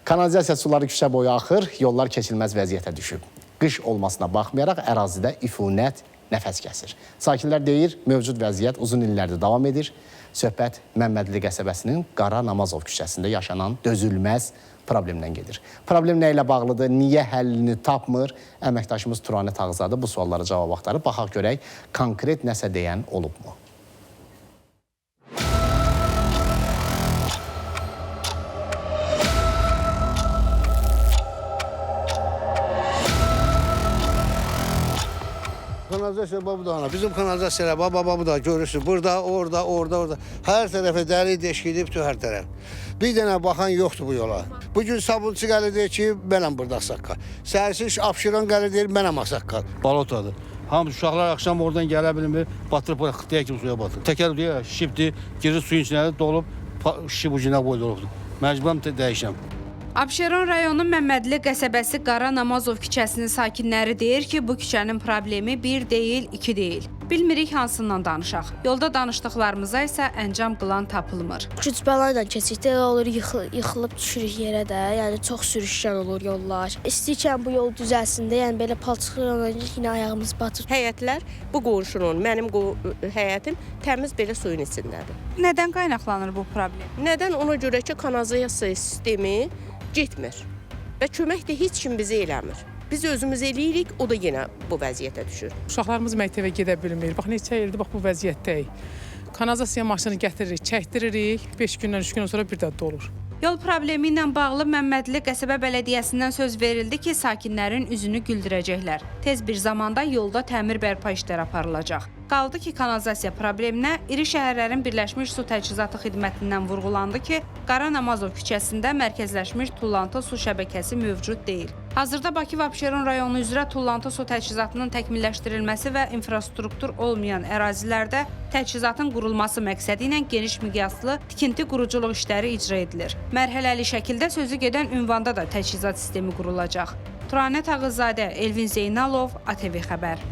Kanalizasiya suları küçə boyu axır, yollar keçilməz vəziyyətə düşüb. Qış olmasına baxmayaraq ərazidə ifunət nəfəs kəsir. Sakinlər deyir, mövcud vəziyyət uzun illərdir davam edir. Söhbət Məmmədli qəsəbəsinin Qara Namazov küçəsində yaşanan dözülməz problemdən gedir. Problem nə ilə bağlıdır, niyə həllini tapmır? Əməkdaşımız Turanə Tağızadə bu suallara cavab axtarıb. Baxaq görək, konkret nəsə deyən olubmu? Kanalizasiya bax bu da ana. Bizim kanalizasiyalar bax bax bu da görürsünüz. Burada, orada, orada, orada. Hər tərəfə dəlik deşik edib hər tərəf. Bir dənə baxan yoxdur bu yola. Bu gün sabunçu gəlir deyir ki, mənəm burada ağsaqqal. Səhərsi Abşeron gəlir deyir, mənəm ağsaqqal. Balotadır. Hamı uşaqlar axşam oradan gələ bilmir, batırıb bura xıtlıya kimi suya batır. Təkər deyə şişibdir, girir suyun içinə dolub, şişib ucuna boyda olubdur. Məcburam dəyişəm. Abşeron rayonu Məmmədli qəsəbəsi Qara Namazov küçəsinin sakinləri deyir ki, bu küçənin problemi bir deyil, iki deyil. Bilmirik hansından danışaq. Yolda danışdıqlarımıza isə əncam qılan tapılmır. Güc bəla ilə keçikdə elə olur, yıxılıb düşürük yerə də. Yəni çox sürüşkən olur yollar. İstəyirəm bu yol düzəlsin də, yəni belə palçıqlı yola yenə ayağımız batır. Həyətlər bu qonşunun, mənim həyətim təmiz belə suyun içindədir. Nədən qaynaqlanır bu problem? Nədən? Ona görə ki, kanalizasiya sistemi getmir və kömək də heç kim bizə eləmir. Biz özümüz eləyirik, o da yenə bu vəziyyətə düşür. Uşaqlarımız məktəbə gedə bilmir. Bax neçə ildir bax bu vəziyyətdəyik. Kanalizasiya maşını gətiririk, çəkdiririk. 5 gündən, 3 gündən sonra bir də dolur. Yol problemi ilə bağlı Məmmədli qəsəbə bələdiyyəsindən söz verildi ki, sakinlərin üzünü güldürəcəklər. Tez bir zamanda yolda təmir bərpa işləri aparılacaq. Qaldı ki, kanalizasiya probleminə iri şəhərlərin Birləşmiş Su Təchizatı Xidmətindən vurğulandı ki, Qara Namazov küçəsində mərkəzləşmiş tullantı su şəbəkəsi mövcud deyil. Hazırda Bakı və Abşeron rayonu üzrə tullantı su təchizatının təkmilləşdirilməsi və infrastruktur olmayan ərazilərdə təchizatın qurulması məqsədi ilə geniş miqyaslı tikinti quruculuq işləri icra edilir. Mərhələli şəkildə sözü gedən ünvanda da təchizat sistemi qurulacaq. Turanə Tağızadə, Elvin Zeynalov, ATV Xəbər.